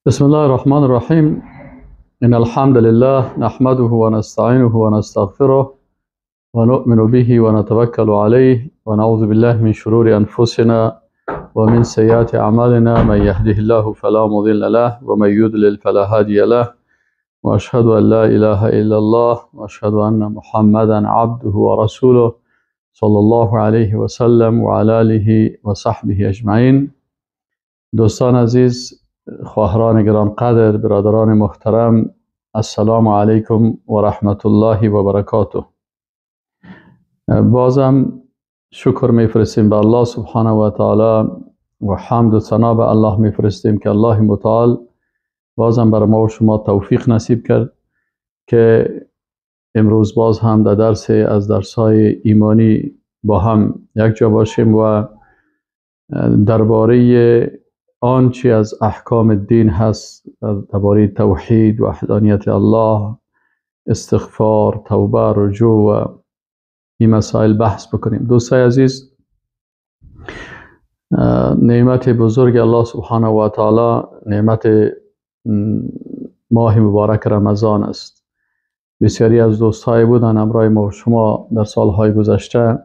بسم الله الرحمن الرحیم. ان الحمد لله نحمده ونستعینه ونستغفره ونؤمن به ونتوکل علیه ونعوذ بالله من شرور انفسنا ومن سیئات اعمالنا. من یهده الله فلا مضل له ومن یضلل فلا هادی له، واشهد ان لا اله الا الله واشهد ان محمدا عبده ورسوله صلی الله علیه وسلم وعلى آله وصحبه اجمعین. دوستان عزیز، خواهران گرانقدر، برادران محترم، السلام علیکم و رحمت الله و برکاته. بازم شکر میفرستیم به الله سبحانه و تعالی و حمد و ثنا به الله میفرستیم که الله متعال بازم برای ما و شما توفیق نصیب کرد که امروز باز هم در درس از درس‌های ایمانی با هم یک جا باشیم و درباره آنچه از احکام دین هست، درباره توحید، وحدانیت الله، استغفار، توبه، رجوع و این مسائل بحث بکنیم. دوستای عزیز، نعمت بزرگ الله سبحانه و تعالی نعمت ماه مبارک رمضان است. بسیاری از دوستای بودن همراه ما و شما در سالهای گذشته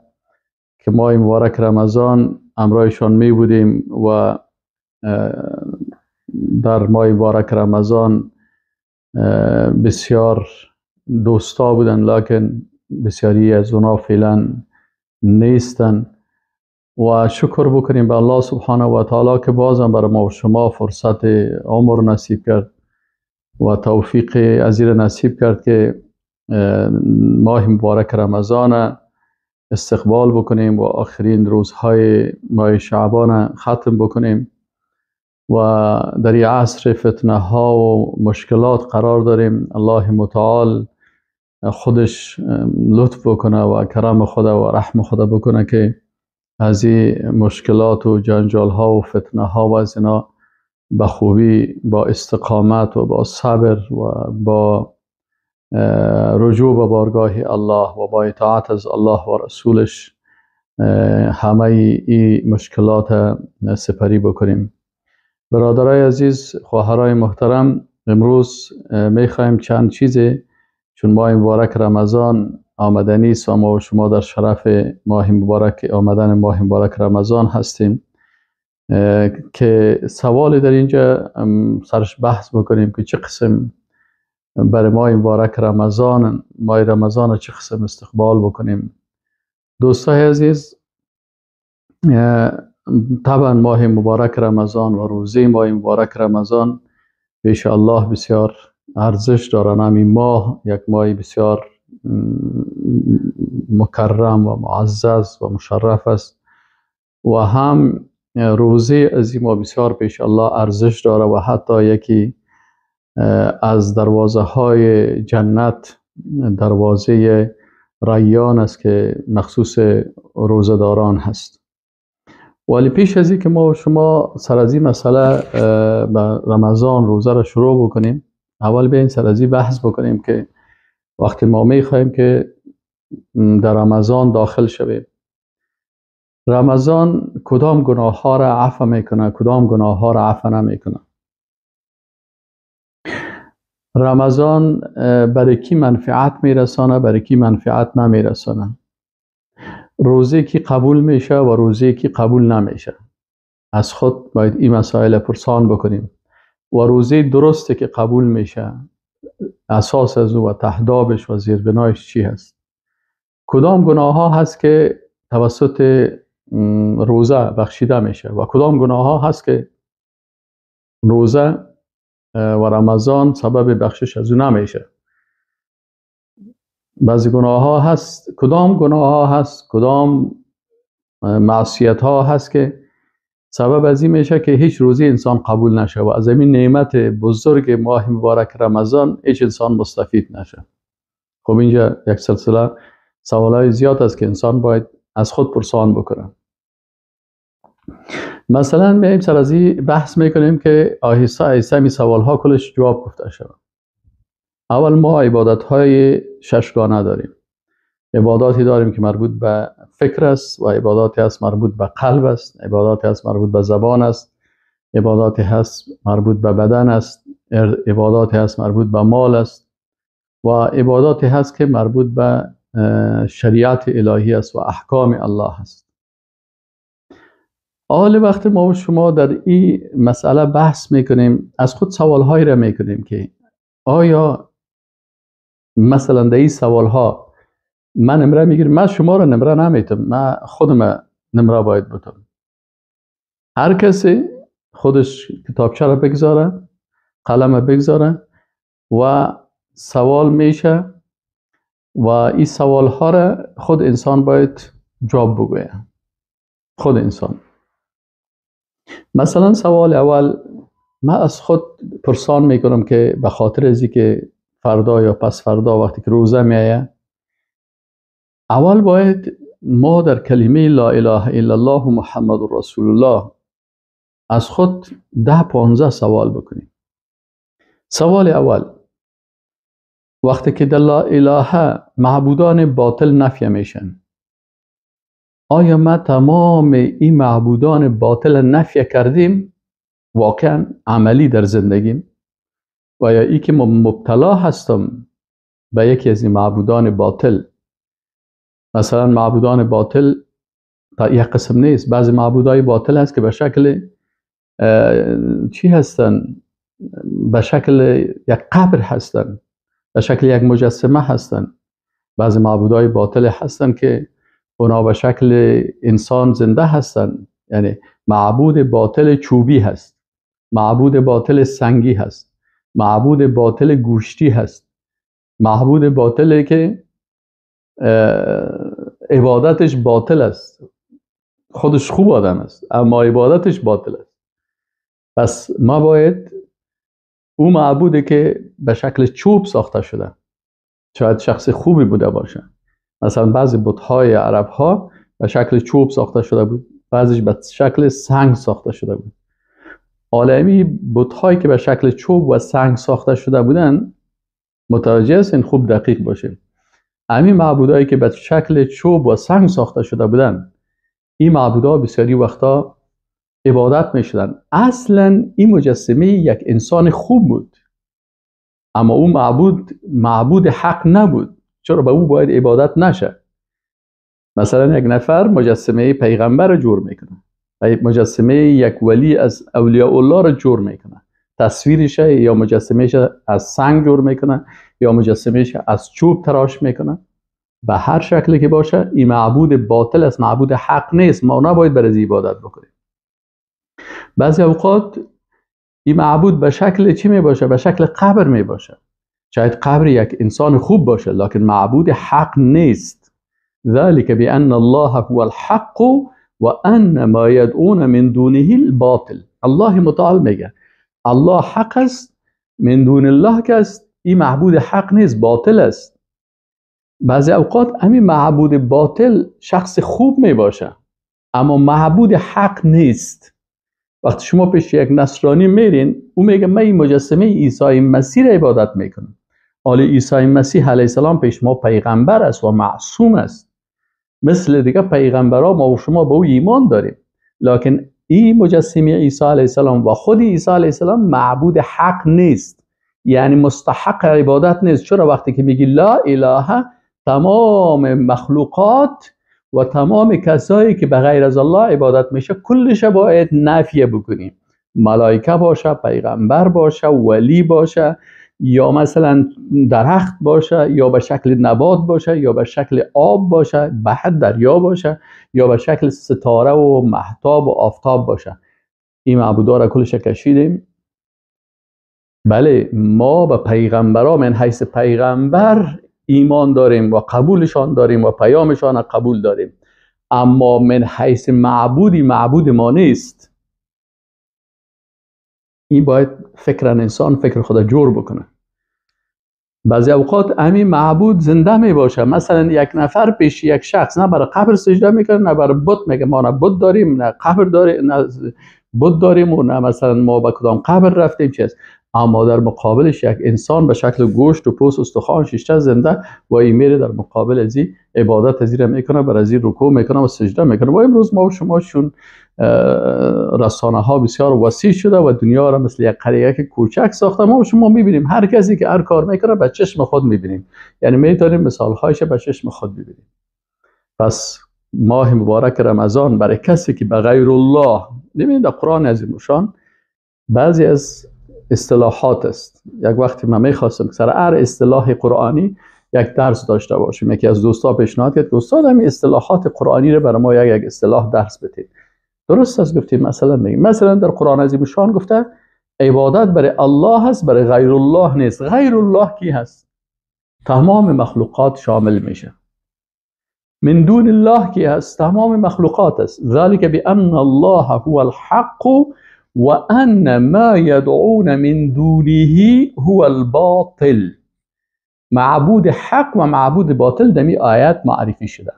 که ماه مبارک رمضان همراهشان می بودیم و در ماه مبارک رمضان بسیار دوستا بودن، لکن بسیاری از اونا فعلا نیستن و شکر بکنیم به الله سبحانه و تعالی که بازم برای ما و شما فرصت عمر نصیب کرد و توفیق عزیز نصیب کرد که ماه مبارک رمضان استقبال بکنیم و آخرین روزهای ماه شعبان ختم بکنیم و در این عصر فتنه ها و مشکلات قرار داریم. الله متعال خودش لطف بکنه و کرم خدا و رحم خدا بکنه که از این مشکلات و جنجال ها و فتنه ها و از اینا به خوبی با استقامت و با صبر و با رجوع به بارگاه الله و با اطاعت از الله و رسولش همه این مشکلات سپری بکنیم. برادرای عزیز، خواهرای محترم، امروز میخوایم چند چیز، چون ماه مبارک رمضان آمدنی است و ما و شما در شرف ماه مبارک آمدن ماه مبارک رمضان هستیم، که سوالی در اینجا سرش بحث بکنیم که چه قسم برای ماه مبارک رمضان، ماه رمضان چه قسم استقبال بکنیم. دوستای عزیز، طبعا ماه مبارک رمضان و روزه ماه مبارک رمضان پیش الله بسیار ارزش دارن. همین ماه یک ماه بسیار مکرم و معزز و مشرف است و هم روزه از این ماه بسیار پیش الله ارزش داره و حتی یکی از دروازه های جنت دروازه ریان است که مخصوص روزه‌داران هست. ولی پیش از این که ما و شما سر از این مسئله به رمضان روزه را شروع بکنیم، اول بیاین سر از این بحث بکنیم که وقتی ما میخواهیم که در رمضان داخل شویم، رمضان کدام گناه ها را عفو میکنه، کدام گناه ها را عفو نمیکنه؟ رمضان برای کی منفعت میرسانه، برای کی منفعت نمیرسانه؟ روزه کی قبول میشه و روزه کی قبول نمیشه؟ از خود باید این مسائل پرسان بکنیم. و روزه درسته که قبول میشه، اساس از او و تهدابش و زیربنایش چی هست؟ کدام گناه ها هست که توسط روزه بخشیده میشه و کدام گناه ها هست که روزه و رمضان سبب بخشش از او نمیشه؟ بعضی گناه ها هست، کدام گناه ها هست، کدام معصیت ها هست که سبب از این میشه که هیچ روزی انسان قبول نشه و از این نعمت بزرگ ماه مبارک رمضان هیچ انسان مستفید نشه. خب اینجا یک سلسله سوالای زیاد است که انسان باید از خود پرسان بکنه. مثلا میایم سر از این بحث میکنیم که آهسته آهسته این سوال ها کلش جواب گفته شود. اول ما عبادت های ششگانه داریم. عباداتی داریم که مربوط به فکر است و عباداتی است مربوط به قلب است، عباداتی است مربوط به زبان است، عبادات هست مربوط به بدن است، عبادات هست مربوط به مال است و عبادات هست که مربوط به شریعت الهی است و احکام الله است. حال وقت ما و شما در این مسئله بحث میکنیم، از خود سوالهایی را میکنیم که آیا مثلا در این سوالها من نمره میگیرم؟ من شما را نمره نمیتم، من خودم نمره باید بتم. هر کسی خودش کتابچه را بگذاره، قلم بگذاره و سوال میشه و این سوال ها را خود انسان باید جواب بگویه. خود انسان مثلا سوال اول من از خود پرسان میکنم که به خاطر از که فردا یا پس فردا وقتی که روزه میایه، اول باید ما در کلمه لا اله الا الله محمد رسول الله از خود 10-15 سوال بکنیم. سوال اول، وقتی که در لا اله معبودان باطل نفی میشن، آیا ما تمام این معبودان باطل نفی کردیم واقعا عملی در زندگیم؟ و یا ای که مبتلا هستم به یکی از این معبودان باطل؟ مثلا معبودان باطل تا یک قسم نیست، بعضی معبودای باطل هست که به شکل چی هستن؟ به شکل یک قبر هستن، به شکل یک مجسمه هستن. بعضی معبودای باطل هستن که اونا به شکل انسان زنده هستن، یعنی معبود باطل چوبی هست، معبود باطل سنگی هست، معبود باطل گوشتی هست، معبود باطلی که عبادتش باطل است، خودش خوب آدم است اما عبادتش باطل است. پس ما باید او معبودی که به شکل چوب ساخته شده، شاید شخص خوبی بوده باشه، مثلا بعضی بت‌های عرب ها به شکل چوب ساخته شده بود، بعضیش به شکل سنگ ساخته شده بود. عالمی بت‌هایی که به شکل چوب و سنگ ساخته شده بودن، متوجه هستین؟ خوب دقیق باشیم. همین معبودایی که به شکل چوب و سنگ ساخته شده بودن، این معبودها بسیاری وقتا عبادت می شدن. اصلا این مجسمه یک انسان خوب بود، اما او معبود حق نبود. چرا به او باید عبادت نشه؟ مثلا یک نفر مجسمه پیغمبر رو جور میکنه، مجسمه یک ولی از اولیاء الله رو جور میکنه، تصویرش یا مجسمهش از سنگ جور میکنه یا مجسمهش از چوب تراش میکنه. به هر شکلی که باشه این معبود باطل است، معبود حق نیست، ما نباید برای عبادت بکنیم. بعضی اوقات این معبود به شکل چی می باشه؟ به شکل قبر می باشه. شاید قبر یک انسان خوب باشه لکن معبود حق نیست. ذلك بأن الله هو الحق وأن ما يدعون من دونه الباطل. الله متعال میگه الله حق است، من دون الله که است، این معبود حق نیست، باطل است. بعضی اوقات همین معبود باطل شخص خوب می باشه اما معبود حق نیست. وقتی شما پیش یک نصرانی میرین، او میگه من این مجسمه عیسی مسیح را عبادت میکنم. حالا عیسی مسیح علیه السلام پیش ما پیغمبر است و معصوم است، مثل دیگه پیغمبرها ما و شما به او ایمان داریم، لکن این مجسمه عیسی علیه السلام و خود عیسی علیه السلام معبود حق نیست، یعنی مستحق عبادت نیست. چرا؟ وقتی که میگی لا اله، تمام مخلوقات و تمام کسایی که به غیر از الله عبادت میشه کلش باید نفیه بکنیم. ملائکه باشه، پیغمبر باشه، ولی باشه، یا مثلا درخت باشه، یا به شکل نبات باشه، یا به شکل آب باشه، بحر دریا باشه، یا به شکل ستاره و مهتاب و آفتاب باشه. این معبودا را کلش کشیدیم. بله، ما به پیغمبرا من حیث پیغمبر ایمان داریم و قبولشان داریم و پیامشان قبول داریم، اما من حیث معبودی معبود ما نیست. این باید فکر انسان فکر خود جور بکنه. بعضی اوقات همین معبود زنده می باشه. مثلا یک نفر پیش یک شخص نه برای قبر سجده میکنه نه برای بت، میگه ما نه بت داریم نه قبر داریم نه بت داریم و نه مثلا ما به کدام قبر رفتیم چیز، اما در مقابلش یک انسان به شکل گوشت و پوست استخوان شیشته زنده و این میره در مقابل ازی عبادت ازی را میکنه، بر ازی رکوع میکنه و سجده میکنه. و امروز ما و شما چون رسانه ها بسیار وسیع شده و دنیا را مثل یک قریه که کوچک ساخته، ما و شما میبینیم هر کسی که هر کار میکنه به چشم خود میبینیم، یعنی میتونیم مثال هایش به چشم خود ببینیم. پس ماه مبارک رمضان برای کسی که به غیر الله، ببینید در قرآن عظیم الشان بعضی از اصطلاحات است. یک وقتی من میخواستم که سر هر اصطلاح قرآنی یک درس داشته باشیم، یکی از دوستا پیشنهاد کرد که استاد همین اصطلاحات قرآنی رو برای ما یک اصطلاح درس بدید. درست است، گفتیم مثلا میگیم مثلا در قرآن عظیم الشان گفته عبادت برای الله هست، برای غیر الله نیست. غیر الله کی هست؟ تمام مخلوقات شامل میشه. من دون الله کی هست؟ تمام مخلوقات است. ذلك بأن الله هو الحق وأن ما يدعون من دونه هو الباطل. معبود حق و معبود باطل دمی آیات معرفی شده.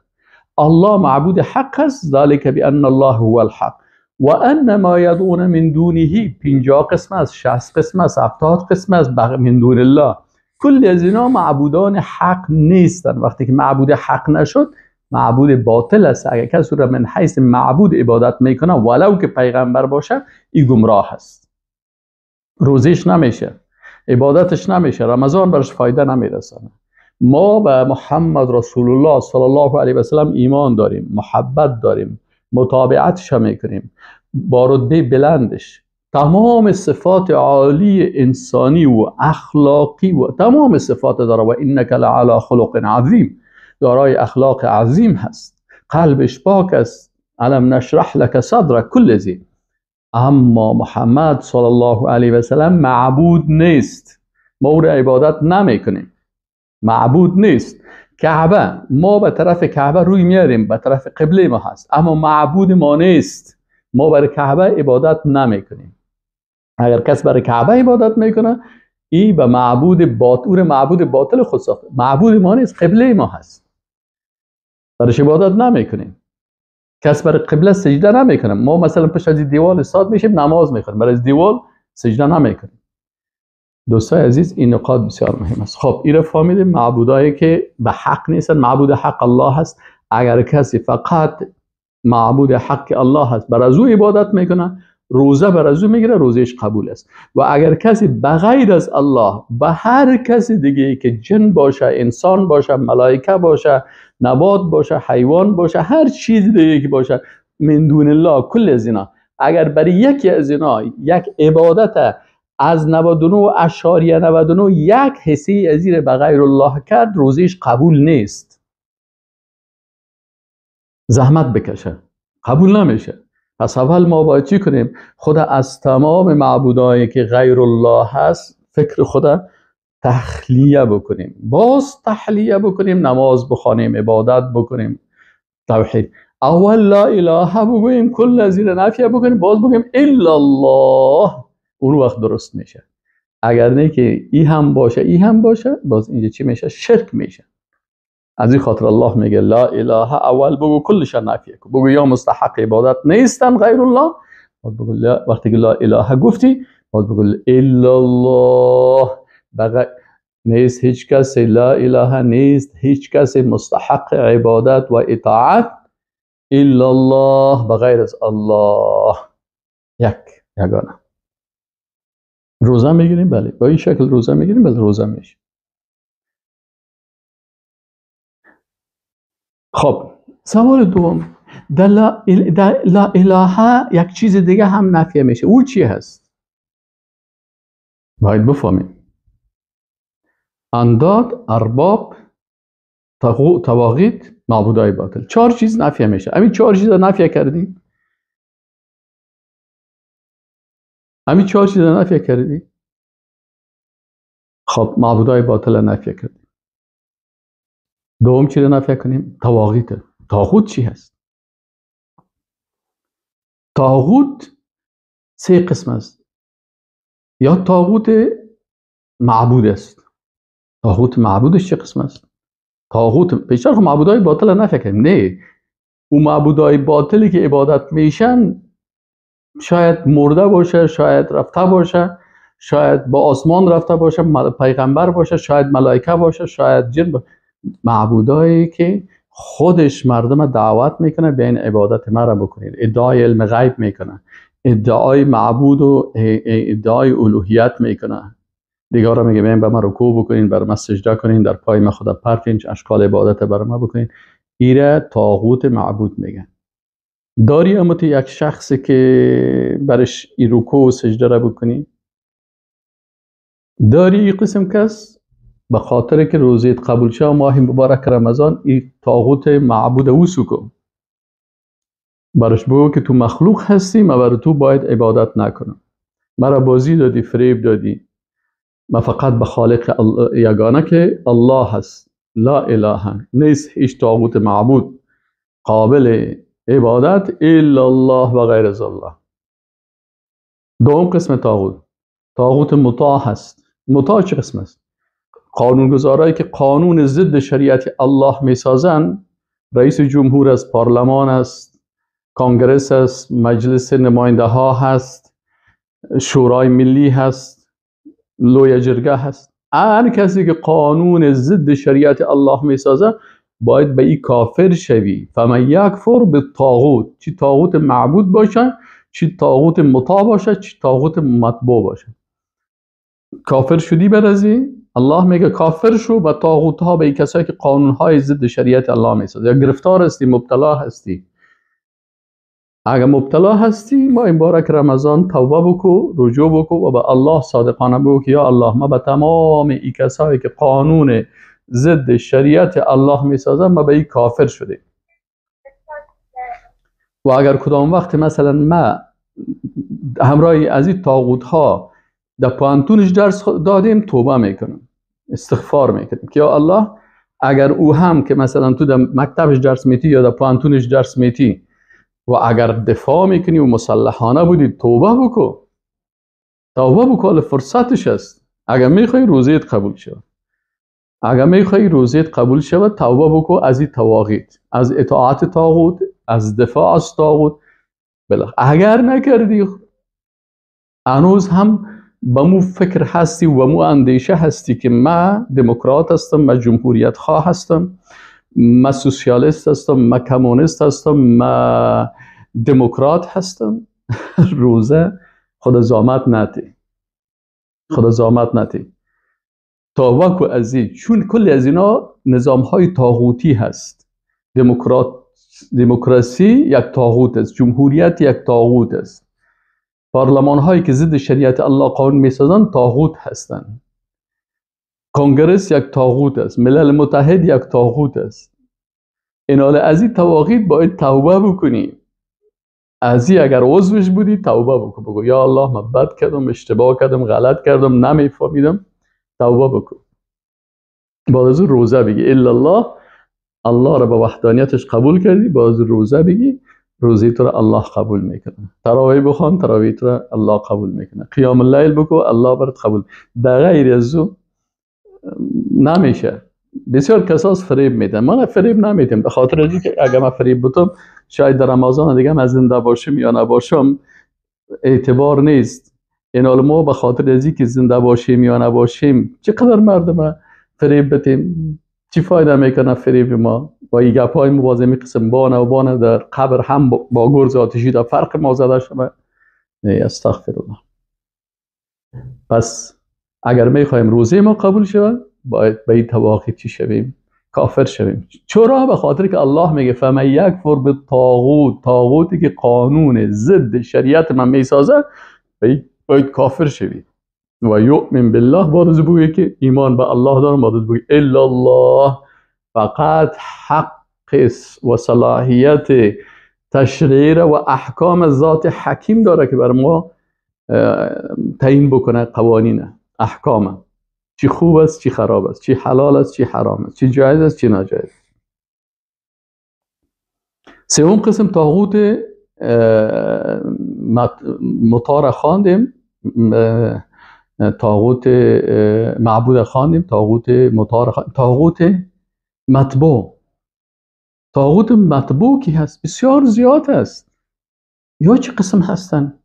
الله معبود حق است، ذلك بأن الله هو الحق وأن ما يدعون من دونه. 50 قسم است، 60 قسم است، 70 قسم است من دون الله. کل از اینا معبودان حق نیستن. وقتی که معبود حق نشد معبود باطل است. اگر کسی را من حیث معبود عبادت میکنه ولو که پیغمبر باشه، این گمراه است، روزیش نمیشه، عبادتش نمیشه، رمضان برش فایده نمیرسانه. ما به محمد رسول الله صلی الله علیه و سلم ایمان داریم، محبت داریم، متابعتش میکنیم، با رتبه بلندش، تمام صفات عالی انسانی و اخلاقی و تمام صفات داره. و انک لعلی خلق عظیم، دارای اخلاق عظیم هست، قلبش پاک است، الم نشرح لک صدرک، کل زی. اما محمد صلی الله علیه و سلم معبود نیست، ما او را عبادت نمیکنیم، معبود نیست. کعبه، ما به طرف کعبه روی میاریم، به طرف قبله ما هست، اما معبود ما نیست، ما برای کعبه عبادت نمیکنیم. اگر کس برای کعبه عبادت میکنه، ای به معبود باطل، معبود باطل خود ساخته، معبود ما نیست، قبله ما هست، برش عبادت نمیکنیم. کس برای قبله سجده نمیکنه. ما مثلا پشت از دیوال استاد میشیم نماز میخونیم، برای از دیوال سجده نمیکنیم. دوستای عزیز این نقاط بسیار مهم است. خب این رو فهمیدیم، معبودایی که به حق نیستن، معبود حق الله هست. اگر کسی فقط معبود حق الله هست، بر از او عبادت میکنه، روزه بر از او میگیره، روزهش قبول است. و اگر کسی بغیر از الله به هر کسی دیگه که جن باشه، انسان باشه، ملائکه باشه، نبات باشه، حیوان باشه، هر چیز دیگه که باشه، من دون الله، کل از اینا، اگر برای یکی از اینا یک عبادت از 99.99 یک حصه از این به غیر الله کرد، روزیش قبول نیست، زحمت بکشه، قبول نمیشه. پس اول ما باید چی کنیم؟ خود از تمام معبودایی که غیر الله هست فکر خود تخلیه بکنیم، باز تخلیه بکنیم، نماز بخوانیم، عبادت بکنیم، توحید. اول لا اله بگوییم، کل از این نفیه بکنیم، باز بگوییم الا الله، اون وقت درست میشه. اگر نه که ای هم باشه ای هم باشه، باز اینجا چی میشه؟ شرک میشه. از این خاطر الله میگه لا اله، اول بگو کلش نفیه کن، بگو یا مستحق عبادت نیستن غیر الله، باز بگو لا، وقتی که لا اله گفتی باز بگو الا الله، نیست هیچ کسی، لا اله نیست هیچ کسی مستحق عبادت و اطاعت الا الله، بغیر از الله، یک یگانه. روزه میگیریم، بله با این شکل روزه میگیریم، بله روزه میشه. خب سوال دوم، در لا اله یک چیز دیگه هم نفی میشه، او چی هست؟ باید بفهمیم. انداد، ارباب، طواغیت، معبودای باطل، چهار چیز نفی میشه. همین چهار چیز نفی کردی؟ همین چهار چیز نفی کردی؟ خب معبودای باطل نفی کردی. دوم چی رو نفی کنیم؟ طواغیت. طاغوت چی هست؟ طاغوت سه قسم است. یا طاغوت معبود است. طاغوت معبودش چه قسم است؟ طاغوت بیشتر خب معبودای باطل نفی کنیم، نه، او معبودای باطلی که عبادت میشن شاید مرده باشه، شاید رفته باشه، شاید با آسمان رفته باشه، پیغمبر باشه، شاید ملائکه باشه، شاید جن باشه. معبودایی که خودش مردم دعوت میکنه به این عبادت مرا بکنید، ادعای علم غیب میکنه، ادعای معبود و ادعای الوهیت میکنه، دیگه را میگه به من رکوع بکنین، بر من سجده کنین، در پای من خدا پرتین، اشکال عبادت بر من بکنین. ایره طاغوت معبود میگن. داری اما تو یک شخصی که برش ای رکوع و سجده را بکنی؟ داری ای قسم کس؟ به خاطر که روزیت قبول شه ماه مبارک رمضان ای طاغوت معبود اوسو کن، برش بگو که تو مخلوق هستی، من برای تو باید عبادت نکنم، مرا بازی دادی، فریب دادی، من فقط به خالق یگانه که الله هست، لا اله نیست هیچ طاغوت معبود قابل عبادت الا الله و غیر از الله. دوم قسم طاغوت، طاغوت مطاع هست. مطاع چه قسم است؟ قانونگذارایی که قانون ضد شریعت الله میسازن، رئیس جمهور است، پارلمان است، کانگرس است، مجلس نماینده ها هست، شورای ملی هست، لویه جرگه هست. هر کسی که قانون ضد شریعت الله میسازه باید به این کافر شوی. فمن یکفر بالطاغوت، چی طاغوت معبود باشه، چی طاغوت مطاع باشه، چی طاغوت متبوع باشه. کافر شدی برازی الله میگه کافر شو به طاغوت ها، به این کسایی که قانون های ضد شریعت الله میسازه. یا گرفتار هستی، مبتلا هستی. اگر مبتلا هستی ما این مبارک رمضان توبه بکو، رجوع بکو و به الله صادقانه بگو که یا الله ما به تمام این کسایی که قانون ضد شریعت الله میسازن ما به این کافر شدیم. و اگر کدام وقت مثلا ما همراه از این طاغوت ها در پوانتونش درس دادیم، توبه میکنم، استغفار میکنیم که یا الله اگر او هم که مثلا تو در مکتبش درس میتی یا در پوانتونش درس میتی و اگر دفاع میکنی و مسلحانه بودی، توبه بکو، توبه بکو، فرصتش است. اگر میخوای روزیت قبول شود، اگر میخوای روزیت قبول شود، توبه بکو از این طواغیت، از اطاعت طاغوت، از دفاع از طاغوت. بله اگر نکردی هنوز هم با مو فکر هستی و مو اندیشه هستی که من دموکرات هستم، من جمهوریت خواه هستم، من سوسیالیست هستم، من کمونیست هستم، من دموکرات هستم، روزه خود زامت نتی، خود زامت نتی. توبه کو از این، چون کل از اینا نظام های طاغوتی هست. دموکراسی یک طاغوت است، جمهوریت یک طاغوت است، پارلمان هایی که ضد شریعت الله قانون میسازند طاغوت هستند، کنگرس یک طاغوت است، ملل متحد یک طاغوت است. اینال از این طواغیت باید توبه بکنی. از این اگر عضوش بودی توبه بکن، بگو یا الله من بد کردم، اشتباه کردم، غلط کردم، نمیفهمیدم، توبه بکن. بعد از روزه بگی الا الله، الله را به وحدانیتش قبول کردی، بعد از روزه بگی روزی تو را الله قبول میکنه. تراویح بخوان، تراویح تو را الله قبول میکنه. قیام اللیل بکو، الله برات قبول. در غیر از او نمیشه. بسیار کساس فریب میدن، من فریب نمیدم، به خاطر از اینکه اگر من فریب بودم شاید در رمضان دیگه من زنده باشم یا نباشم اعتبار نیست. این حال ما به خاطر از اینکه زنده باشیم یا نباشیم چقدر مردم فریب بدیم، چی فایده میکنه فریب ما؟ با این گپای ما باز می قسم بانه و بانه در قبر هم با گرز آتشی در فرق ما زده شده. استغفر الله. پس اگر میخوایم روزه ما قبول شود باید به این طواغیت چی شویم؟ کافر شویم. چرا؟ به خاطر که الله میگه فمن یکفر بالطاغوت، طاغوتی که قانون ضد شریعت من میسازه باید کافر شوید. و یؤمن بالله، باید بگه که ایمان به الله دارم، باید بگه الا الله، فقط حق و صلاحیت تشریع و احکام ذات حکیم داره که بر ما تعیین بکنه قوانین احکام، چی خوب است چی خراب است، چی حلال است چی حرام است، چی جایز است چی ناجایز. سوم قسم طاغوت مطاع خواندیم، طاغوت معبود خواندیم، طاغوت مطاع خواندیم، طاغوت متبوع. طاغوت متبوع کی هست؟ بسیار زیاد است. یا چه قسم هستن؟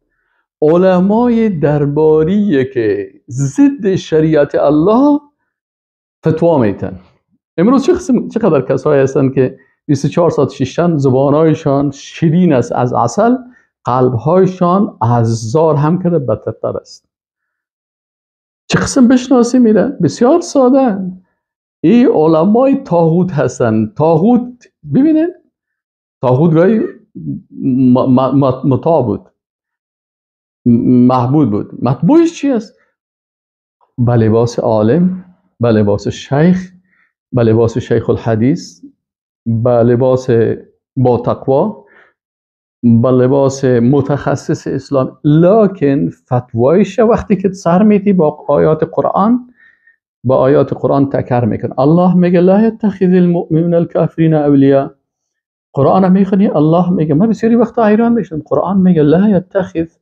علمای درباریه که ضد شریعت الله فتوا میتن. امروز چقدر کسایی هستند که 24 ساعت شیشتن زبانهایشان شیرین است از عسل، قلبهایشان از زار هم کرده بدتر است. چه قسم بشناسی میره؟ بسیار ساده. این علمای طاغوت هستند. طاغوت ببینید، طاغوت گاهی مطاع بود، محبود بود. مطبوعش چی است؟ به لباس عالم، به لباس شیخ، به لباس شیخ الحدیث، به لباس با تقوا، به لباس متخصص اسلام، لکن فتوایش وقتی که سر میتی با آیات قرآن، با آیات قرآن تکر میکن. الله میگه لا یتخذ المؤمنون الکافرین اولیاء. قرآن میخونی، الله میگه، من بسیاری وقتا حیران میشم، قرآن میگه لا یتخذ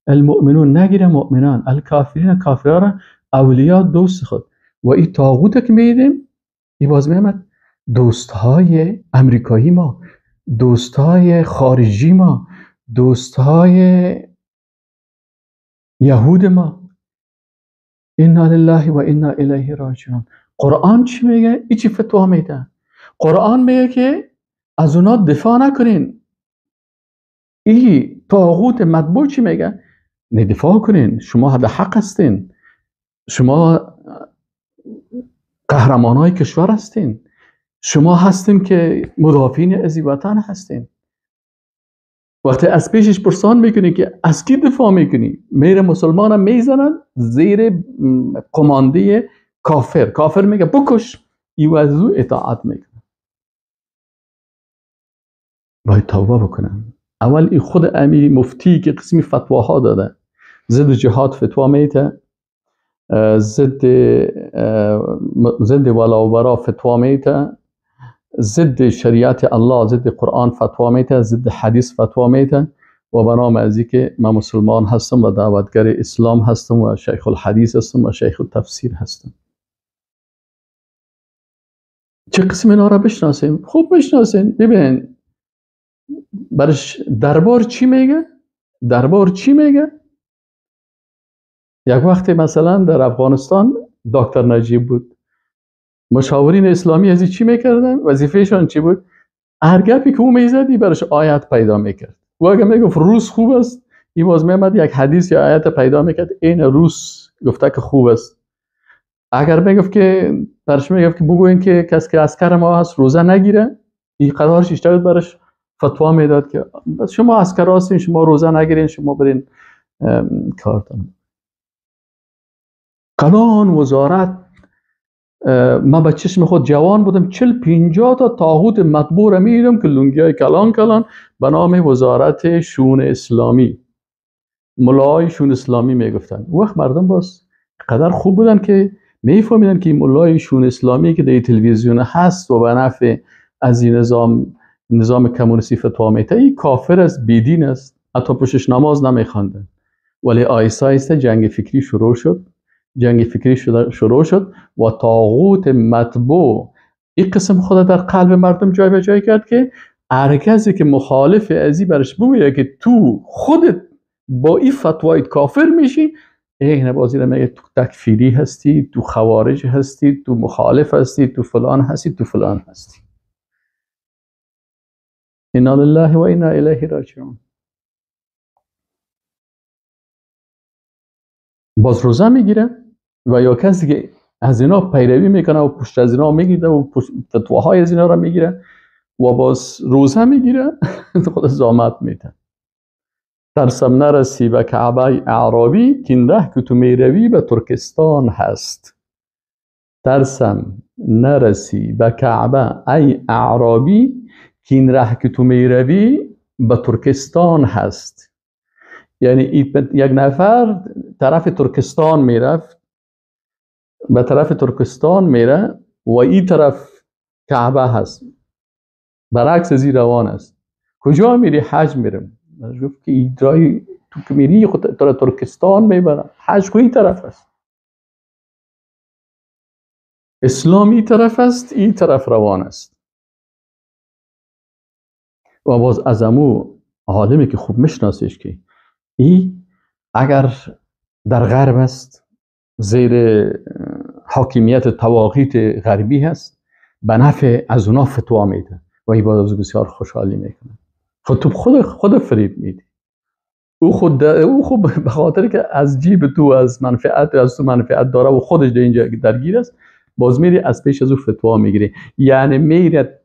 المؤمنون، نگیره مؤمنان، الکافرین، کافران اولیاء، دوست خود. و این طاغوت که میدیم، این باز میامد دوستهای امریکایی ما، دوستهای خارجی ما، دوستهای یهود ما. انا لله و انا الیه راجعون. قرآن چی میگه؟ ای چی فتوا میده؟ قرآن میگه که از اونا دفاع نکنین. ای طاغوت مطبوع چی میگه؟ نه دفاع کنین، شما حد حق هستین، شما قهرمان های کشور هستین، شما هستین که مدافعین از وطن هستین. وقتی از پیشش پرسان میکنی که از کی دفاع میکنی، میر مسلمان هم میزنن زیر قمانده کافر، کافر میگه بکش، ای از او اطاعت میکنه. باید توبه بکنن. اول این خود امی مفتی که قسمی فتواها داده، ضد جهاد فتوا میته، ضد ولا و برا فتوا میته، ضد شریعت الله، ضد قرآن فتوا میته، ضد حدیث فتوا میته، و به نام از که من مسلمان هستم و دعوتگر اسلام هستم و شیخ الحدیث هستم و شیخ التفسیر هستم. چه قسم اینا را بشناسیم؟ خوب بشناسیم. ببین برش دربار چی میگه؟ دربار چی میگه؟ یک وقتی مثلا در افغانستان دکتر نجیب بود، مشاورین اسلامی از چی میکردن؟ وظیفهشان چی بود؟ هر گپی که او میزدی برش آیت پیدا میکرد. و اگه میگفت روس خوب است، این باز میامد یک حدیث یا آیت پیدا میکرد، این روس گفته که خوب است. اگر میگفت که برش میگفت که بگوین که کسی که عسکر ما هست روزه نگیره، این قرارش اشتباه برش فتوا میداد که شما عسکر هستین، شما روزه نگیرین، شما برین کارتون. کلان وزارت، من به چشم خود جوان بودم، 40-50 تا طاغوت مطبوع را می‌دیدم که لنگی‌های کلان کلان به نام وزارت شون اسلامی، ملای شون اسلامی میگفتن. وقت مردم باز قدر خوب بودن که میفهمیدن که این ملای شون اسلامی که در تلویزیون هست و به نفع از این نظام کمونیستی فتوا میده، این کافر است، بیدین است، حتی پشتش نماز نمیخواندن. ولی آیسته آیسته جنگ فکری شروع شد، جنگ فکری شروع شد و طاغوت مطبوع این قسم خود در قلب مردم جای به جای کرد که هر کسی که مخالف ازی برش بگوید که تو خودت با این فتوای کافر میشی، این بازی رو میگه تو تکفیری هستی، تو خوارج هستی، تو مخالف هستی، تو فلان هستی، تو فلان هستی. انا لله و انا الیه راجعون. باز روزه میگیره و یا کسی که از اینا پیروی میکنه و پشت از اینا میگیره و فتواهای از اینا را میگیره و باز روزه میگیره، خود زامت میده. ترسم نرسی به کعبه اعرابی که این ره که تو میروی به ترکستان هست. ترسم نرسی به کعبه ای اعرابی که این ره که تو میروی به ترکستان هست. یعنی یک نفر طرف ترکستان میرفت، به طرف ترکستان میره و این طرف کعبه هست، برعکس از این روان است. کجا میری؟ حج میرم. گفت که این رای تو که میری خود ترکستان میبرم، حج این طرف است. اسلام این طرف است، این طرف روان است. و باز از امو عالمی که خوب میشناسیش که این اگر در غرب است، زیر حاکمیت طواغیت غربی هست، به نفع از اونا فتوا میده و این باز بسیار خوشحالی میکنه. خود تو خود فریب میدی. او خود به خاطر که از جیب تو، از منفعت، از تو منفعت داره و خودش در اینجا درگیر است، باز میری از پیش از او فتوا میگیری. یعنی میره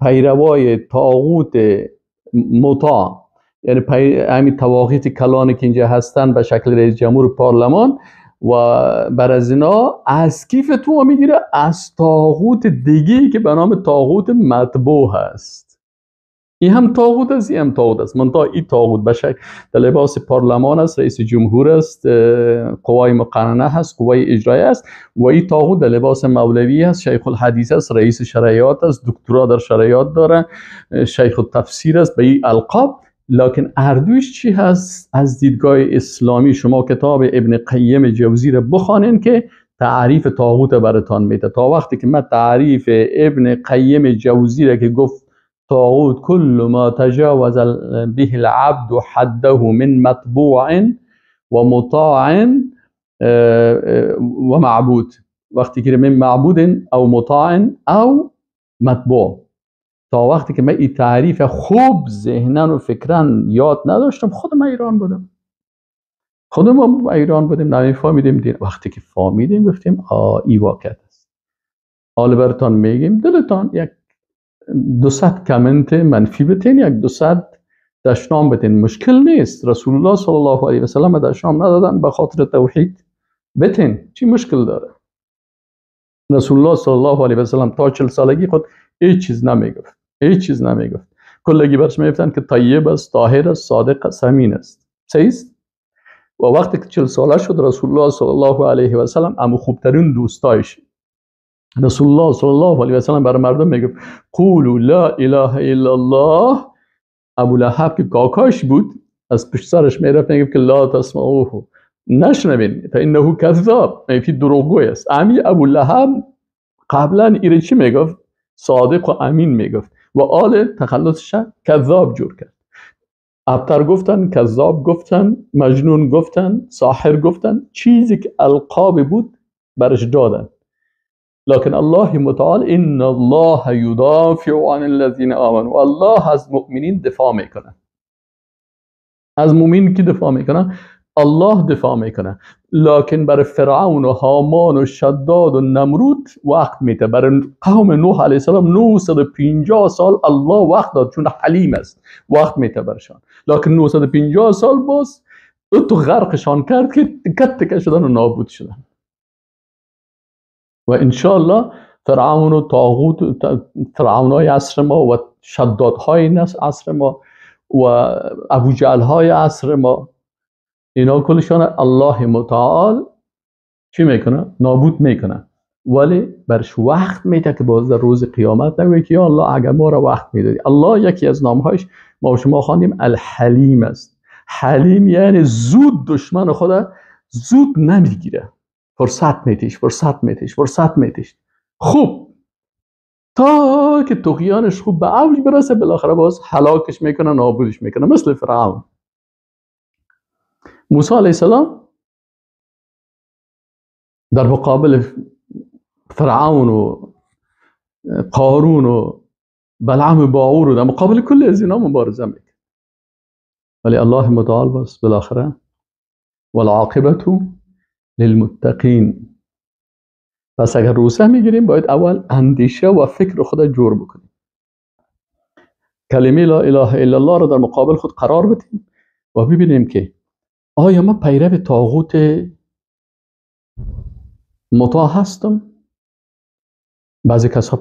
پیروای طاغوت مطاع، یعنی همین طواغیت کلانی که اینجا هستن به شکل رئیس جمهور پارلمان و بر از اینا از کی فتوا میگیره؟ از طاغوت دیگه که به نام طاغوت مطبوع هست. این هم طاغوت است، این هم طاغوت است. منتها این طاغوت به شکل در لباس پارلمان است، رئیس جمهور است، قوای مقننه هست، قوای اجرایی است، و این طاغوت در لباس مولوی است، شیخ الحدیث است، رئیس شرعیات است، دکترا در شرعیات داره، شیخ التفسیر است، به این القاب. لکن اردوش چی هست؟ از دیدگاه اسلامی شما کتاب ابن قیم جوزی را بخوانین که تعریف طاغوت براتان میده. تا وقتی که من تعریف ابن قیم جوزی را که گفت طاغوت کل ما تجاوز به العبد حده من مطبوع و مطاع و معبود، وقتی که من معبود او مطاع او مطبوع، تا وقتی که من این تعریف خوب ذهنن و فکرن یاد نداشتم، خود ما ایران بودم، خود ما ایران بودیم، نمیفهمیدیم دین. وقتی که فهمیدیم گفتیم این واقعیت است. حالا براتان میگیم دلتان یک 200 کامنت منفی بتین، یک 200 دشنام بتین، مشکل نیست. رسول الله صلی الله علیه و سلم دشنام ندادن به خاطر توحید، بتین چی مشکل داره؟ رسول الله صلی الله علیه و سلم تا 40 سالگی خود هیچ چیز نمیگفت، هیچ چیز نمیگفت. کلگی برش میگفتن که طیب است، طاهر است، صادق است، امین است. صحیح است؟ و وقتی که 40 ساله شد رسول الله صلی الله علیه و سلم امو خوبترین دوستایش، رسول الله صلی الله علیه و سلم برای مردم میگفت قولوا لا اله الا الله. ابو لهب که کاکاش بود از پشت سرش میرفت میگفت که لا تسمعوه، نشنوین، فانه کذاب، میگفت دروغگوی است. امی ابو لهب قبلا ایره چی میگفت؟ صادق و امین میگفت و آل تخلصش کذاب جور کرد. ابتر گفتن، کذاب گفتن، مجنون گفتن، ساحر گفتن، چیزی که القاب بود برش دادن. لكن الله متعال ان الله يدافع عن الذين آمنوا، الله از مؤمنین دفاع میکنه. از مؤمن کی دفاع میکنه؟ الله دفاع میکنه. لکن برای فرعون و هامان و شداد و نمرود وقت میده. برای قوم نوح علیه السلام 950 سال الله وقت داد، چون حلیم است، وقت میده برشان. لکن 950 سال باز او تو غرقشان کرد که تکه تکه شدن و نابود شدن. و انشاءالله فرعون و طاغوت، فرعونای عصر ما و شدادهای عصر ما و ابوجهل‌های عصر ما، اینا کلشان الله متعال چی میکنه؟ نابود میکنه. ولی برش وقت میده که باز در روز قیامت نگوی که یا الله اگر ما را وقت میدادی. الله یکی از نامهایش ما شما خواندیم الحلیم است. حلیم یعنی زود دشمن خود زود نمیگیره، فرصت میتیش، فرصت میتیش، فرصت میتیش، خوب تا که طغیانش خوب به اوج برسه، بالاخره باز هلاکش میکنه، نابودش میکنه، مثل فرعون. موسی علیه السلام در مقابل فرعون و قارون و بلعم باعور و در مقابل کل از اینا مبارزه میکنه، ولی الله متعال باز بالاخره والعاقبة للمتقین. پس اگر روزه میگیریم باید اول اندیشه و فکر خود جور بکنیم، کلمه لا اله الا الله را در مقابل خود قرار بدیم و ببینیم که آیا ما پیرو طاغوت مطاع هستم؟ بعضی کسا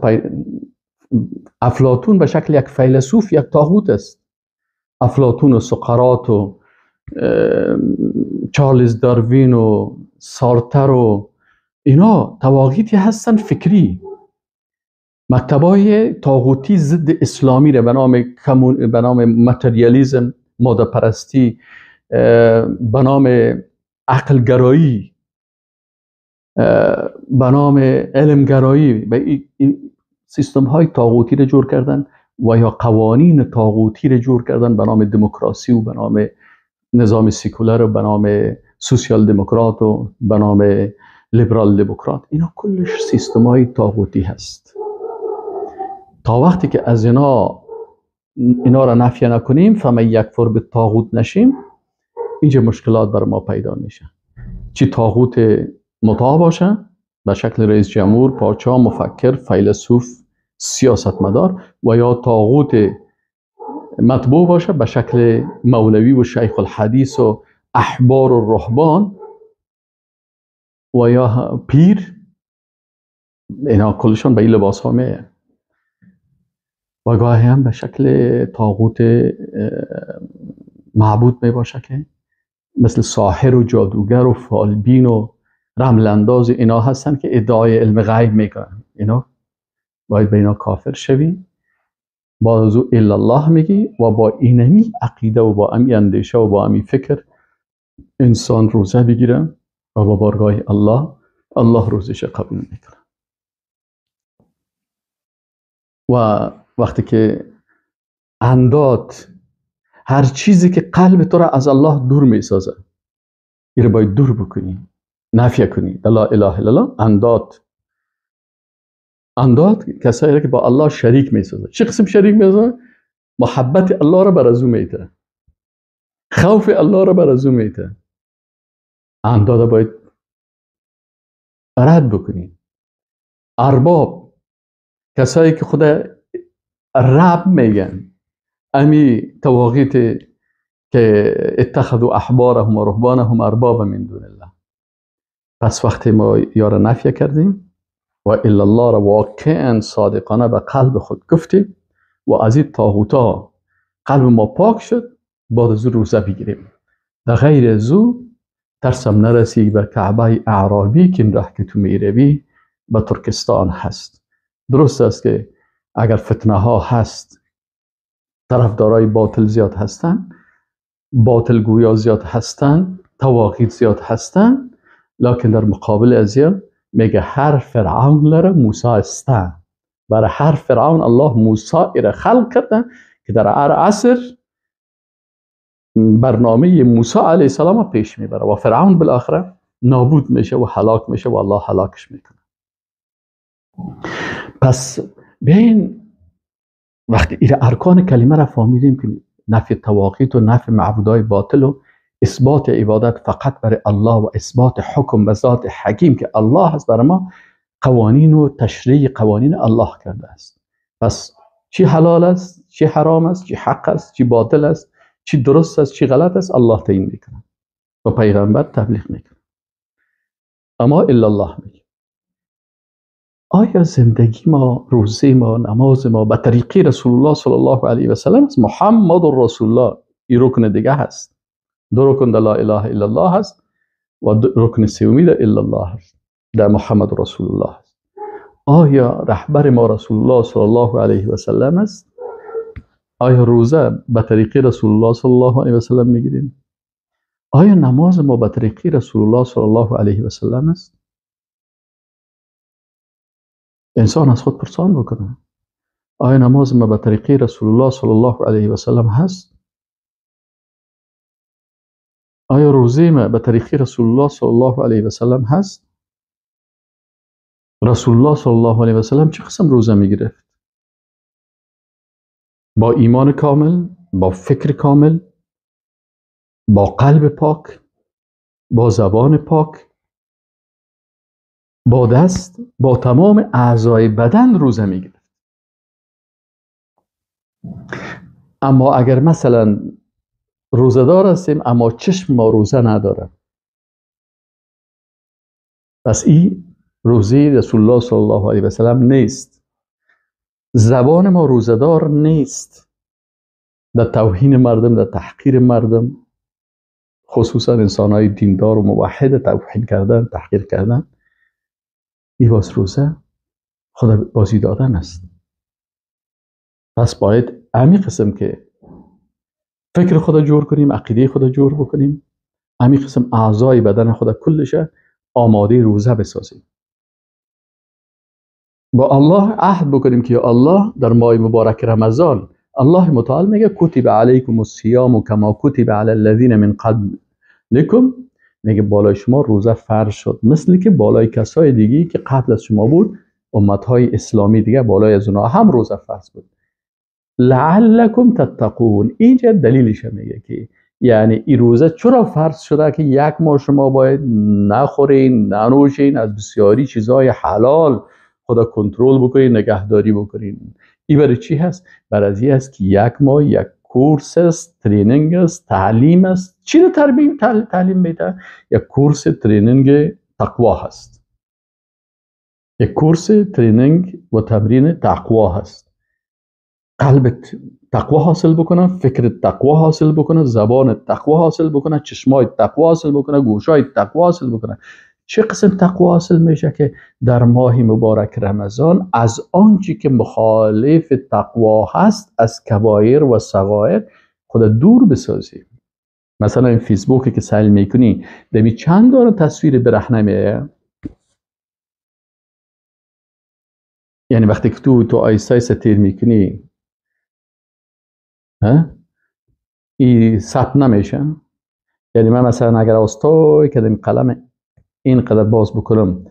افلاطون به شکل یک فیلسوف یک طاغوت است. افلاطون و سقراط و چارلز داروین و سارتر و اینا طواغیتی هستن فکری، مکتبای طاغوتی ضد اسلامی را به نام ماتریالیسم، ماده پرستی، به نام عقلگرایی، به نام علمگرایی، به این سیستم های طاغوتی را جور کردن و یا قوانین طاغوتی را جور کردن به نام دموکراسی و به نام نظام سیکولر و به نام سوسیال دموکرات و به نام لیبرال دموکرات، اینا کلش سیستم های طاغوتی هست. تا وقتی که از اینا را نفی نکنیم، فمن یکفر به طاغوت نشیم، اینجا مشکلات بر ما پیدا میشه. چی طاغوت مطاع باشه به شکل رئیس جمهور، پادشاه، مفکر، فیلسوف، سیاستمدار، و یا طاغوت مطبوع باشه به شکل مولوی و شیخ الحدیث و احبار و رهبان و یا پیر، اینا کلشون به این لباس ها میه. و گاهی هم به شکل طاغوت معبود می باشه که مثل ساحر و جادوگر و فالبین و رملنداز اینا هستن که ادعای علم غیب میکنن. اینا باید به اینا کافر شوی، با از او الا الله میگی و با اینمی عقیده و با امی اندیشه و با امی فکر انسان روزه بگیره و با بارگاه الله، الله روزش قبول میکنه. و وقتی که انداد، هر چیزی که قلب تو را از الله دور میسازه، این رو باید دور بکنی، نفی کنی. لا اله الا الله. انداد، انداد کسایی را که با الله شریک میسازه. چه قسم شریک میسازه؟ محبت الله را بر از او میته، خوف الله را بر از او میته. انداد باید رد بکنی. ارباب، کسایی که خدا رب میگن، امی تواغیت که اتخذوا احبارهم و رهبانهم اربابا من دون الله. پس وقتی ما یار نفی کردیم و الا الله را واقعا صادقانه به قلب خود گفتیم و از این طاغوتا قلب ما پاک شد، بعد از روزه بگیریم. در غیر از او ترسم نرسی به کعبه اعرابی که این راه که تو میروی به ترکستان هست. درست است که اگر فتنه ها هست، طرفدارای باطل زیاد هستن، باطل گویا زیاد هستن، تواغیت زیاد هستن، لکن در مقابل از میگه هر فرعون لره موسی است. برای هر فرعون الله موسی را خلق کرده که در هر عصر برنامه موسی علیه السلام پیش میبره و فرعون بالاخره نابود میشه و هلاک میشه و الله هلاکش میکنه. پس بین وقتی این ارکان کلمه را فهمیدیم که نفی تواقیت و نفی معبودای باطل و اثبات عبادت فقط برای الله و اثبات حکم به ذات حکیم که الله هست، برای ما قوانین و تشریع قوانین الله کرده است. پس چی حلال است، چی حرام است، چی حق است، چی باطل است، چی درست است، چی غلط است، الله تعیین میکنه و پیغمبر تبلیغ میکنه. اما الا الله میگه. آیا زندگی ما، روزه ما، نماز ما به طریقی رسول الله صلی الله علیه و سلم است؟ محمد رسول الله، این رکن دیگه هست. دو رکن در لا اله الا الله هست و رکن سومی در الا الله هست، در محمد رسول الله هست. آیا رهبر ما رسول الله صلی الله علیه و سلم است؟ آیا روزه به طریقی رسول الله صلی الله علیه و سلم میگیریم؟ آیا نماز ما به طریقی رسول الله صلی الله علیه و سلم است؟ انسان از خود پرسان بکنه. آیا نماز ما به طریقی رسول الله صلی الله علیه و سلم هست؟ آیا روزه ما به طریقی رسول الله صلی الله علیه و سلم هست؟ رسول الله صلی الله علیه و سلم چه قسم روزه میگرفت؟ با ایمان کامل، با فکر کامل، با قلب پاک، با زبان پاک، با دست، با تمام اعضای بدن روزه میگرفت. اما اگر مثلا روزه‌دار هستیم اما چشم ما روزه نداره، پس این روزه رسول الله صلی الله علیه و سلم نیست. زبان ما روزه‌دار نیست. در توهین مردم، در تحقیر مردم، خصوصا انسان‌های دیندار و موحد توهین کردن، تحقیر کردن، این باز روزه خدا بازی دادن است. پس باید امی قسم که فکر خدا جور کنیم، عقیده خدا جور بکنیم، امی قسم اعضای بدن خدا کلشه آماده روزه بسازیم. با الله عهد بکنیم که یا الله در ماه مبارک رمضان الله متعال میگه کتب علیکم الصیام کما کتب علی الذین من قبلکم، میگه بالای شما روزه فرض شد مثل که بالای کسای دیگه که قبل از شما بود، امتهای اسلامی دیگه، بالای از اونها هم روزه فرض بود. لعلکم تتقون، اینجا دلیلش میگه که یعنی این روزه چرا فرض شده که یک ماه شما باید نخورین ننوشین، از بسیاری چیزهای حلال خدا کنترل بکنین، نگهداری بکنین. این برای چی هست؟ برای از این هست که یک ماه یک کورس است، training است، تعلیم است. چی رو تعلیم میده؟ یک کورس training تقوا هست، یک کورس training و تمرین تقوا هست. قلب تقوا حاصل بکنه، فکر تقوا حاصل بکنه، زبان تقوا حاصل بکنه، چشمای تقوا حاصل بکنه، گوشای تقوا حاصل بکنه. چه قسم تقوا حاصل میشه؟ که در ماه مبارک رمضان از آنچه که مخالف تقوا هست، از کبایر و صغایر خود دور بسازیم. مثلا این فیسبوکی که سیل میکنی دمی چند داره تصویر برهنه میه، یعنی وقتی که تو آیسته آیسته تیر میکنی این ثبت نمیشه. یعنی من مثلا اگر آستای که قلم اینقدر باز بکنم،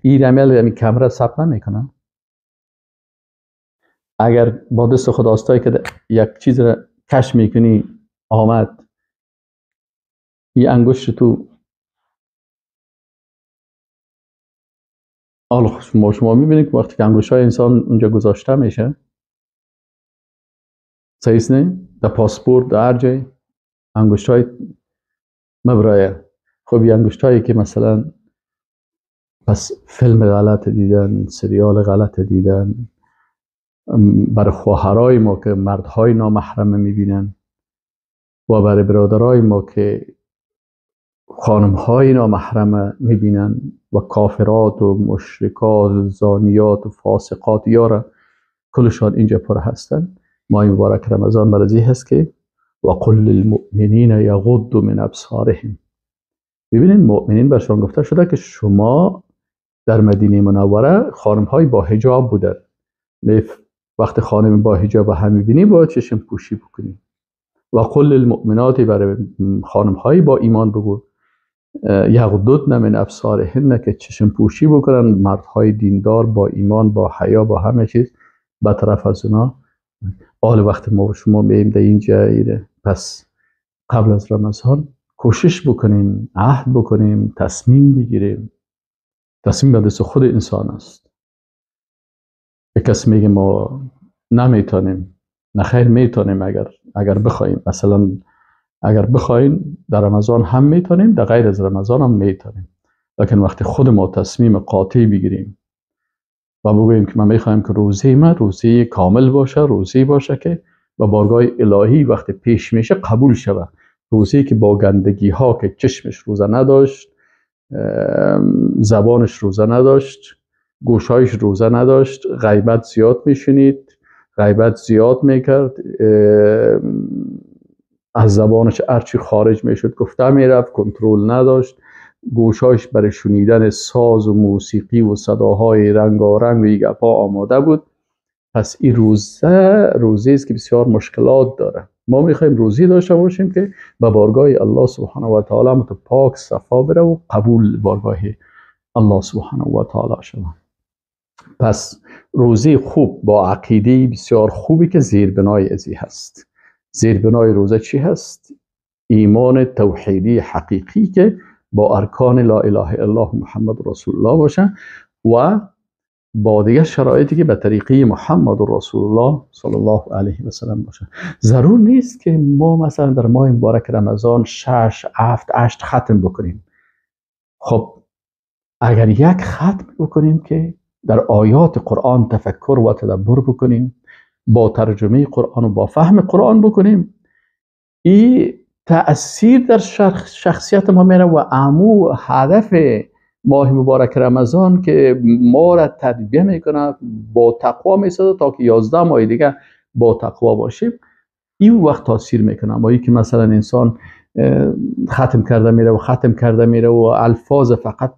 این رمیل یعنی کمره ثبت نمیکنه. اگر با دست خود آستای که یک چیز را کش میکنی آمد، این انگشت تو آل شما میبینید که وقتی که انگشت های انسان اونجا گذاشته میشه، صحیح نه؟ در پاسپورت در هر جای انگشت های مبرایه. خب این انگشت هایی که مثلا پس فیلم غلط دیدن، سریال غلط دیدن، برای خواهرای ما که مردهای نامحرم میبینن و برای برادرای ما که خانمهای نامحرم میبینن و کافرات و مشرکات و زانیات و فاسقات یارا کلشان اینجا پر هستن. ماه مبارک رمضان برای هست که و قل للمؤمنین یغضوا من ابصارهم. ببینین مؤمنین برشان گفته شده که شما در مدینه منوره خانمهای با حجاب بودن، وقتی خانم با حجاب هم میبینی باید چشم پوشی بکنی. و قل للمؤمنات، برای خانمهای با ایمان بگو یغضضن من ابصارهن، که چشم پوشی بکنن. مردهای دیندار با ایمان با حیا با همه چیز به طرف از اونا. آل وقت ما و شما میایم در اینجا، پس قبل از رمضان کوشش بکنیم، عهد بکنیم، تصمیم بگیریم. تصمیم به دست خود انسان است. یک کسی میگه ما نمیتونیم، نه خیر میتونیم اگر بخوایم. مثلا اگر بخوایم در رمضان هم میتونیم، در غیر از رمضان هم میتونیم. لکن وقتی خود ما تصمیم قاطع بگیریم و بگوییم که من میخوایم که روزه من روزه کامل باشه، روزه باشه که به بارگاه الهی وقتی پیش میشه قبول شود، روزی که با گندگی ها که چشمش روزه نداشت، زبانش روزه نداشت، گوشایش روزه نداشت، غیبت زیاد میشنید، غیبت زیاد میکرد، از زبانش هرچی خارج میشد گفته میرفت، کنترل نداشت، گوشایش برای شنیدن ساز و موسیقی و صداهای رنگارنگ و گپا آماده بود. پس این روزه روزی است که بسیار مشکلات داره. ما میخوایم روزی داشته باشیم که به بارگاه الله سبحانه و تعالی متپاک صفا بره و قبول بارگاه الله سبحانه و تعالی شود. پس روزی خوب با عقیده بسیار خوبی که زیربنای ازی هست. زیربنای روزه چی هست؟ ایمان توحیدی حقیقی که با ارکان لا اله الا الله محمد رسول الله باشه و با دیگر شرایطی که به طریقه محمد رسول الله صلی الله علیه و سلم باشه. ضرور نیست که ما مثلا در ماه مبارک رمضان 6 7 8 ختم بکنیم. خب اگر یک ختم بکنیم که در آیات قرآن تفکر و تدبر بکنیم، با ترجمه قرآن و با فهم قرآن بکنیم، این تأثیر در شخصیت ما میره و عمو هدف ماه مبارک رمضان که ما را تربیه میکنه، با تقوا میسازه تا که 11 ماه دیگه با تقوا باشیم، این وقت تاثیر میکنه. ما که مثلا انسان ختم کرده میره و ختم کرده میره و الفاظ فقط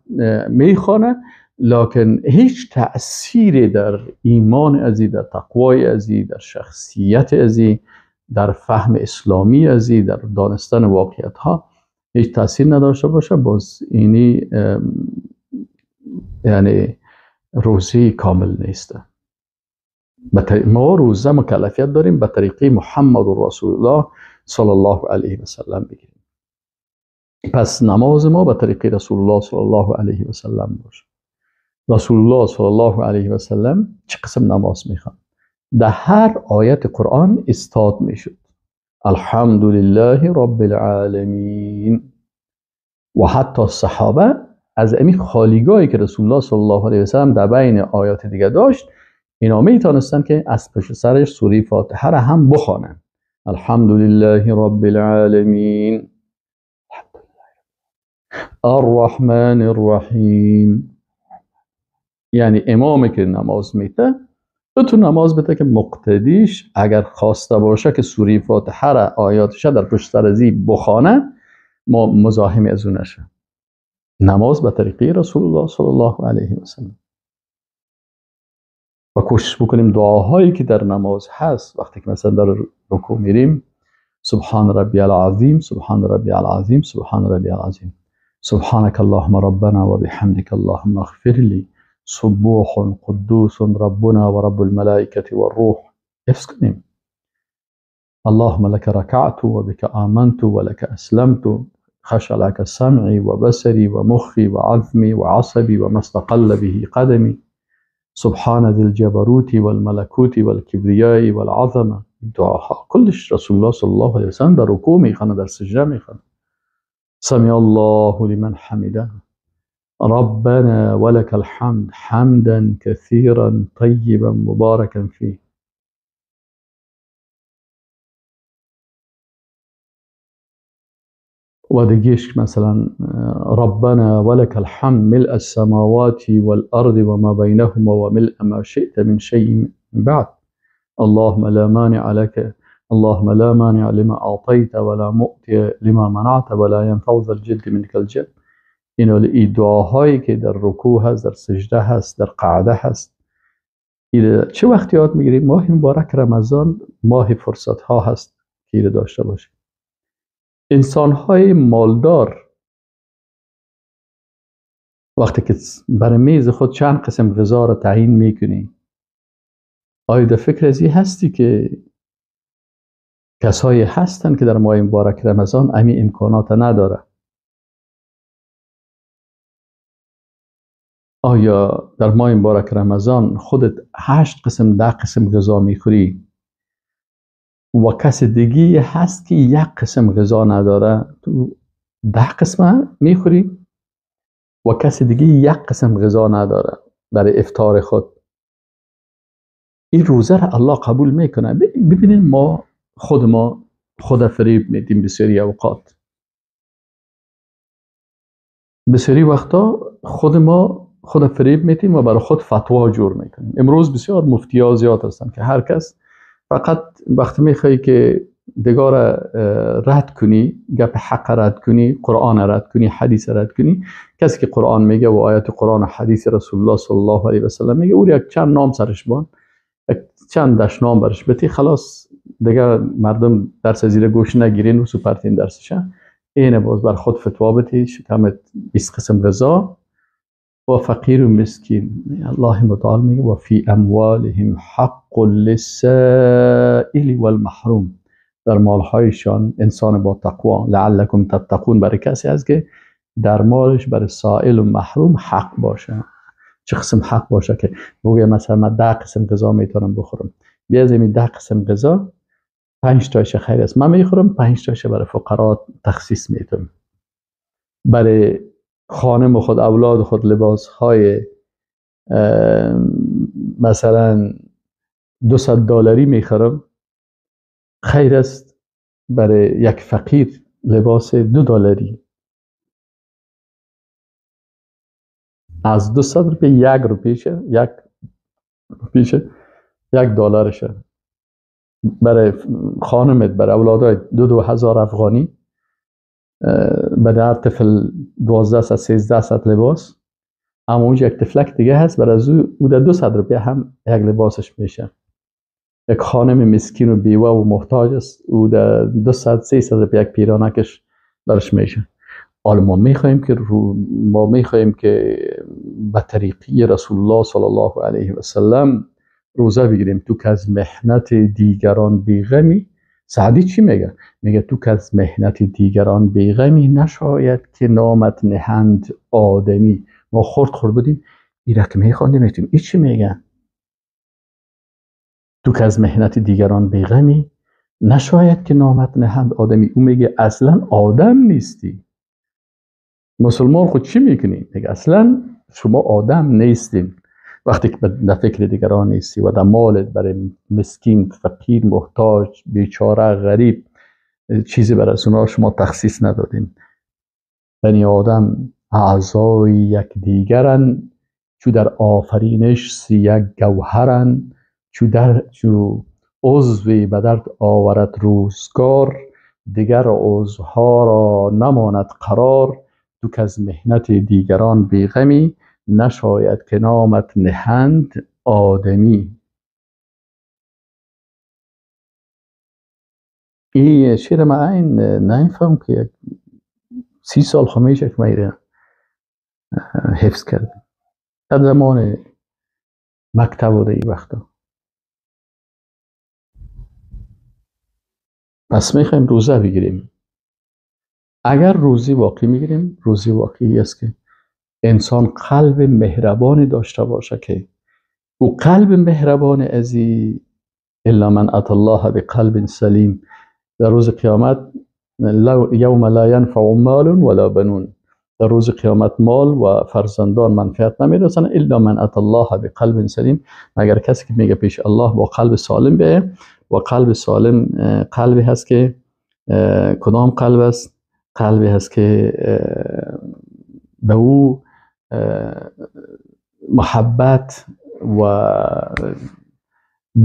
میخوانه، لکن هیچ تأثیری در ایمان ازی، در تقوای ازی، در شخصیت ازی، در فهم اسلامی ازی، در دانستن واقعیت ها هیچ تأثیر نداشته باشه، باز اینی یعنی روزه کامل نیست. ما روزه مکلفیت داریم به طریقه محمد رسول الله صلی الله علیه و سلم بگیریم. پس نماز ما به طریقه رسول الله صلی الله علیه و سلم باشه. رسول الله صلی الله علیه و سلم چه قسم نماز میخوان؟ در هر آیت قرآن استاد میشد الحمدلله رب العالمین. و حتی صحابه از امی خالیگاهی که رسول الله صلی الله علیه و سلم در بین آیات دیگه داشت، اینا میتونستن که از پشت سرش سوره فاتحه را هم بخوانن. الحمدلله رب العالمین، الرحمن الرحیم. یعنی امامی که نماز میته تو نماز بده که مقتدیش اگر خواسته باشه که سوره فاتحه را آیاتش در پشت سر ازی بخوانه، ما مزاحم از اون نشه. نماز به طریقه رسول الله صلی الله علیه و سلم. و کوشش بکنیم دعاهایی که در نماز هست، وقتی که مثلا در رکوع میریم سبحان ربی العظیم، سبحان ربی العظیم، سبحان ربی العظیم، سبحانك اللهم ربنا وبحمدك اللهم اغفر لي، سبوح قدوس ربنا ورب الملائكة والروح. حفظ کنیم. اللهم لك ركعت وبك آمنت ولك أسلمت، خشع لك سمعي وبصري ومخي وعظمي وعصبي وما استقل به قدمي، سبحان ذي الجبروت والملكوت والكبرياء والعظمة. دعاها كلش رسول الله صلى الله عليه وسلم در رکوع میخوانه، در سجده میخوانه. سمع الله لمن حمده، ربنا ولك الحمد حمدا كثيرا طيبا مباركا فيه. و دیگهش مثلا ربنا ولك الحمد ملء السماوات والأرض وما بينهما وملء ما شئت من شيء من بعد، اللهم لا مانع لك، اللهم لا مانع لما أعطيت ولا مؤتي لما منعت ولا ينفع ذا الجد منك الجد. اینا ای دعاهایی که در رکوع هست، در سجده هست، در قعده هست. چه وقت یاد میگیریم؟ ماه مبارک رمضان ماه فرصت ها هست که ایره داشته باشیم. انسان های مالدار وقتی که بر میز خود چند قسم غذا را تعیین میکنی، آیا در فکر ازی هستی که کسایی هستن که در ماه مبارک رمضان امی امکانات نداره؟ آیا در ماه مبارک رمضان خودت 8 قسم 10 قسم غذا میخوری و کس دیگه هست که 1 قسم غذا نداره، تو 10 قسم میخوری و کس دیگه 1 قسم غذا نداره برای افطار خود؟ این روزه را الله قبول میکنه. ببینین ما خود ما خود فریب میدیم بسیاری اوقات، بسیاری وقتا خود ما خود فریب میدیم و برای خود فتوا جور میکنیم. امروز بسیار مفتی ها زیاد هستن که هر کس فقط وقتی میخوایی که دیگار رد کنی، گپ حق رد کنی، قرآن رد کنی، حدیث رد کنی، کسی که قرآن میگه و آیات قرآن و حدیث رسول الله صلی الله علیه و سلم میگه، او یک چند نام سرش بان، یک چند دشنام برش بتی، خلاص دیگه مردم درس زیر گوش نگیرین و سپرتین درسشه. اینه باز بر خود فتوا بتی، شکمت 20 قسم غذا و فقیر و مسکین. الله متعال میگه و فی اموالهم حق للسائل والمحروم. در مالهایشان انسان با تقوا، لعلکم تتقون، برای کسی هست که در مالش برای سائل و محروم حق باشه. چه قسم حق باشه که بگه مثلا من 10 قسم غذا میتونم بخورم، بیا از این 10 قسم غذا 5 تایش خیر است من میخورم، 5 تایش برای فقرا تخصیص میتونم، برای خانم خود، اولاد خود لباس های مثلا $200 میخرم، خیر است برای یک فقیر لباس $2. از 200 روپیه 1 روپیشه، 1 روپیشه، $1 برای خانمت، برای اولادای 2000 افغانی، برای هر طفل 12 ساعت 13 ساعت لباس، اما اونجا یک تفلک دیگه هست، بر از او در 200 روپیه هم یک لباسش میشه. یک خانم مسکین و بیوه و محتاج است، او در 200 300 روپیه یک پیرانکش برش میشه. حالا ما میخواهیم که به طریقی رسول الله صلی الله علیه و سلم روزه بگیریم. تو که از محنت دیگران بیغمی، سعدی چی میگه؟ میگه تو که از محنت دیگران بیغمی، نشاید که نامت نهند آدمی. ما خورد خورد بودیم ایره که میخواندیم، میگفتیم این چی میگه؟ تو که از محنت دیگران بیغمی، نشاید که نامت نهند آدمی. او میگه اصلا آدم نیستی. مسلمان خود چی میکنی؟ میگه اصلا شما آدم نیستین. وقتی که در فکر دیگران نیستی و در مالت برای مسکین، فقیر، محتاج، بیچاره، غریب چیزی برای از اونها شما تخصیص ندادین. بنی آدم اعضای یک دیگرن، چو در آفرینش یک گوهرن، چو عضوی به درد آورد روزگار، دیگر عضوها را نماند قرار. تو که از محنت دیگران بیغمی، نشاید که نامت نهند آدمی. این شعر من این نفهم که یک 30 سال خمیشه که من حفظ کردم در زمان مکتب بوده این وقتا. پس میخوایم روزه بگیریم. اگر روزی واقعی میگیریم، روزی واقعی است که انسان قلب مهربانی داشته باشه که او قلب مهربان ازی الا من اتى الله بقلب سلیم. در روز قیامت یوم لا ینفع مال ولا بنون، در روز قیامت مال و فرزندان منفعت نمیرسن الا من اتى الله بقلب سلیم، مگر کسی که میگه پیش الله با قلب سالم بیه. و قلب سالم قلبی هست که کدام قلب است؟ قلبی هست که به او محبت و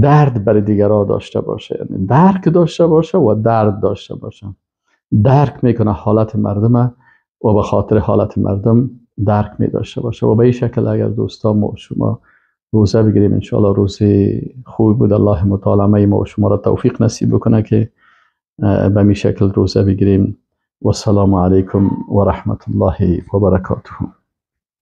درد برای دیگران داشته باشه، یعنی درک داشته باشه و درد داشته باشه. درک میکنه حالت مردم و به خاطر حالت مردم درک می داشته باشه. و به این شکل اگر دوستان ما شما روزه بگیریم انشاءالله روزه خوبی بود. الله متعال ما و شما را توفیق نصیب بکنه که به این شکل روزه بگیریم. و السلام علیکم و رحمت الله و برکاته.